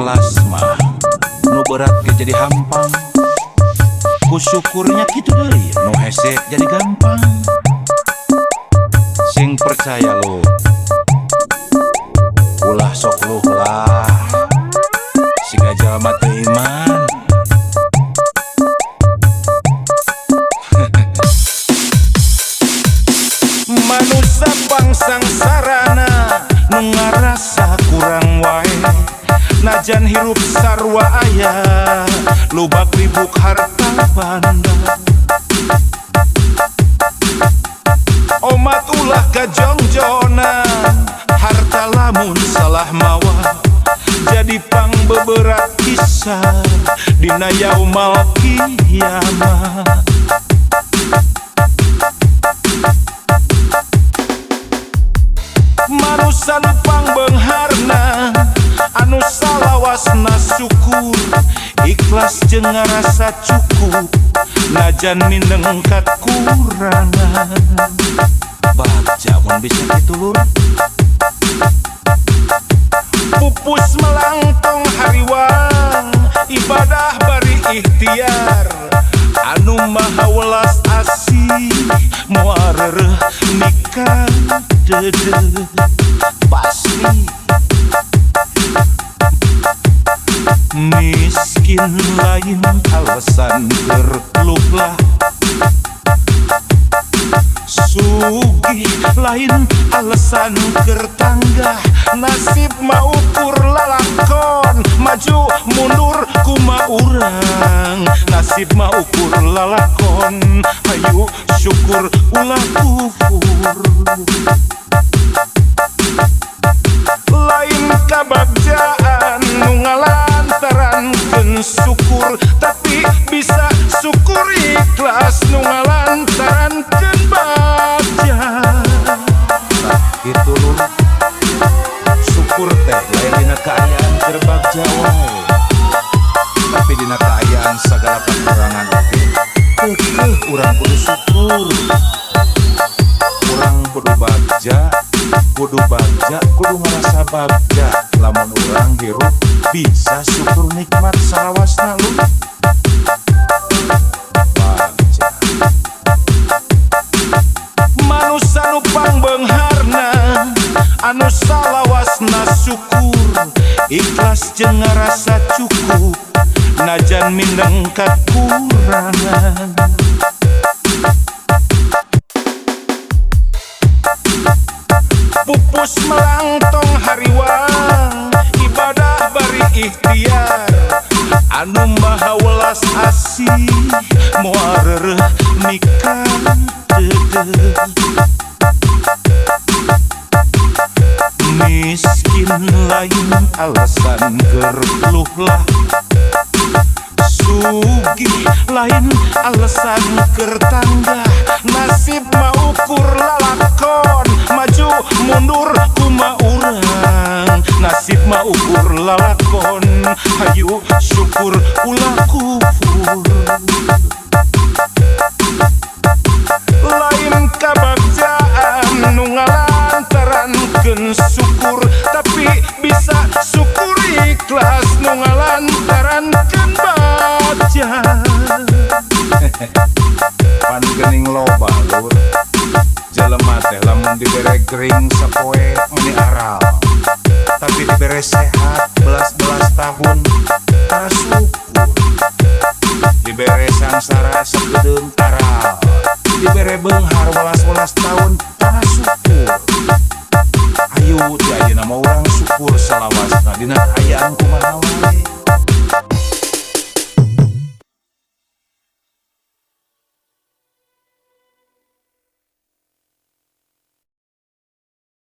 Ikhlas mah nu berat ge jadi hampang. Ku syukurnya kitu deui, nu hese jadi gampang. Sing percaya lu, ulah sok luh lah, siga jalma teu iman. Manusa pangsangsarana nu ngarasa kurang wae, najan hirup sarua aya, lubak libuk harta banda. Omat ulah kajongjonan, harta lamun salah mawa, jadi pang beberat kisah dina yaumal kiamah. Manusa nu pangbeungharna, anu salawasna syukur, ikhlas jeung ngarasa cukup, najan mindeng kakurangan. Bagja mun bisa kitu lur. Pupus melangtong hariwang, ibadah bari ikhtiar, anu maha welas asih, moal reureuh nikah deudeuh pasti. Miskin lain alasan keur lah, sugih lain alasan keur tanggah. Nasib mah ukur lalakon, maju mundur kumaha urang. Nasib mah ukur lalakon, hayu syukur ulah kufur. Lain kabagjaan nu ngalantarankeun syukur, tapi bisa syukur ikhlas nu ngalantarankeun bagja. Tah kitu lur, syukur teh lain dina kaayaan keur bagja wae, tapi dina kaayaan sagala kakurangan oge keukeuh urang kudu syukur. Urang kudu bagja, kudu bagja, kudu ngarasa bagja lamun urang hirup bisa syukur nikmat salawasna lur. Bagja. Manusa nu pangbeungharna, anu salawasna syukur, ikhlas jeung ngarasa cukup, najan mindeng kakurangan. Pupus melangtong hariwang, ibadah bari ikhtiar, anu maha welas asih, moal reureuh nikah deudeuh. Miskin lain alasan keur lah, sugih lain alasan keur tanggah. Nasib mah ukur lalakon, maju mundur kumaha urang. Nasib mah ukur lalakon, hayu syukur ulah kufur. Lain kabagjaan nu ngalantarankeun syukur, tapi bisa syukur ikhlas nu ngalantarankeun bagja. Pan geuning loba lur, jelema teh lamun dibere gering sapoe meuni aral, tapi dibere sehat belas-belas tahun tara syukur. Dibere sangsara sakedeung aral, dibere beunghar welas-welas tahun tara syukur. Ayu ti ayeuna mah urang syukur salawasna dina kaayaan kumaha wae.